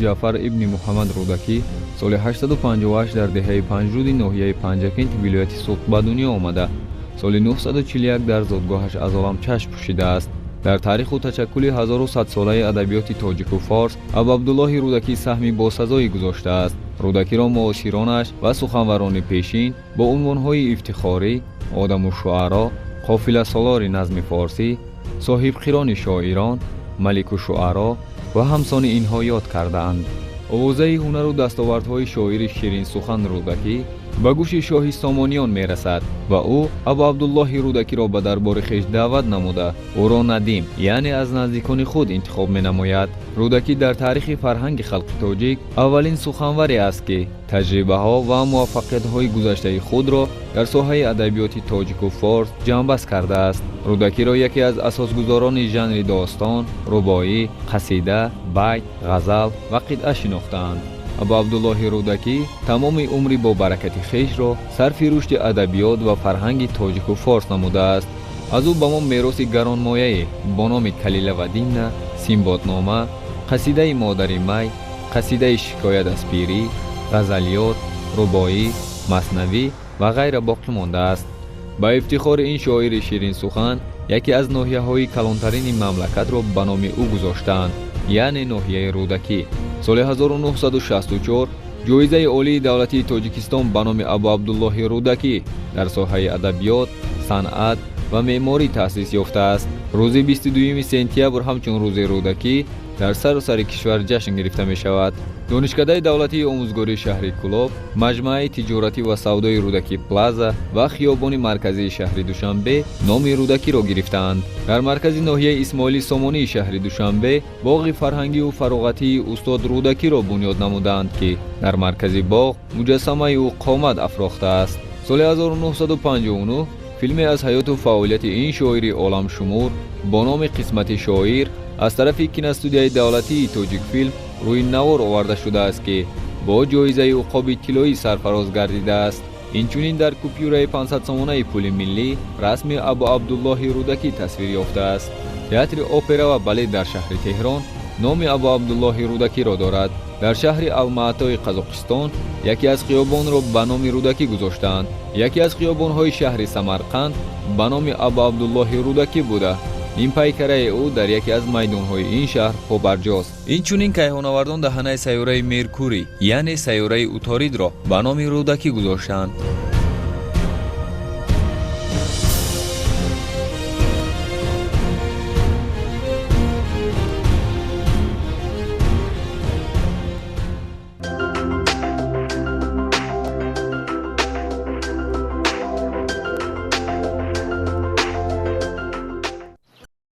Ҷаъфар ибни Муҳаммад Рӯдакӣ соли 858 дар деҳаи Панҷруди ноҳияи Панҷакенти вилояти Суғд ба дунё омада, соли 941 дар зодгоҳаш аз олам чашм пӯшидааст. Дар таъриху ташаккули 1100-солаи адабиёти тоҷику форс Абуабдуллоҳи Рӯдакӣ саҳми босазое гузоштааст. Рӯдакиро муосиронаш ва суханварони пешин бо унвонҳои ифтихорӣ Одаму шуаро, қофиласолори назми форсӣ, соҳибқирони шоирон, малику шуаро ва ҳамсони инҳо ёд кардаанд. Овозаи ҳунару дастовардҳои шоири ширинсухан Рӯдакӣ ба гӯши шоҳи Сомониён мерасад ва ӯ Абуабдуллоҳи Рӯдакиро ба дарбори хеш даъват намуда, ӯро надим, яъне аз наздикони худ интихоб менамояд. Рӯдакӣ дар таърихи фарҳанги халқи тоҷик аввалин суханваре аст, ки таҷрибаҳо ва муваффақиятҳои гузаштаи худро дар соҳаи адабиёти тоҷику форс ҷамъбаст кардааст. Рӯдакиро яке аз асосгузорони жанри достон, рубоӣ, қасида, байт, ғазал ва қитъа шинохтаанд. Абуабдуллоҳи Рӯдакӣ тамоми умри бобаракати хешро сарфи рушди адабиёт ва фарҳанги тоҷику форс намудааст. Аз ӯ ба мо мероси гаронмояе бо номи Калила ва Димна, Симбоднома, қасидаи Модари май, қасидаи Шикоят аз пирӣ, ғазалиёт, рубоӣ, маснавӣ ва ғайра боқӣ мондааст. Ба ифтихори ин шоири ширинсухан яке аз ноҳияҳои калонтарини мамлакатро ба номи ӯ гузоштаанд, яъне ноҳияи Рӯдакӣ. Соли 1964 ҷоизаи олии давлатии Тоҷикистон ба номи Абуабдуллоҳи Рӯдакӣ дар соҳаи адабиёт, санъат ва меъморӣ таъсис ёфтааст. Рӯзи 22 сентябр ҳамчун рӯзи Рӯдакӣ дар сару сари кишвар ҷашн гирифта мешавад. Донишкадаи давлатии омӯзгории шаҳри Кӯлоб, маҷмӯаи тиҷоратӣ ва савдои Рӯдакӣ Плаза ва хиёбони марказии шаҳри Душанбе номи Рӯдакиро гирифтаанд. Дар маркази ноҳияи Исмоили Сомонии шаҳри Душанбе боғи фарҳангию фароғатии устод Рӯдакиро бунёд намудаанд, ки дар маркази боғ муҷассамаи ӯ қомат афрохтааст. Соли 1959 филме аз ҳаёту фаъолияти ин шоири оламшумур бо номи Қисмати шоир аз тарафи киностудияи давлатии Тоҷикфилм рӯи навор оварда шудааст, ки бо ҷоизаи Уқоби тиллоӣ сарфароз гардидааст. Инчунин дар купюраи 500 сомонаи пули миллӣ расми Абуабдуллоҳи Рӯдакӣ тасвир ёфтааст. Театри опера ва балет дар шаҳри Теҳрон номи Абуабдуллоҳи Рӯдакиро дорад. Дар шаҳри Алмаатои Қазоқистон яке аз хиёбонро ба номи Рӯдакӣ гузоштаанд. Яке аз хиёбонҳои шаҳри Самарқанд ба номи Абуабдуллоҳи Рӯдакӣ буда, ин пайкараи ӯ дар яке аз майдонҳои ин шаҳр побарҷост. Инчунин кайҳонавардон даҳанаи сайёраи Меркурӣ, яъне сайёраи Уторидро ба номи Рӯдакӣ гузоштаанд.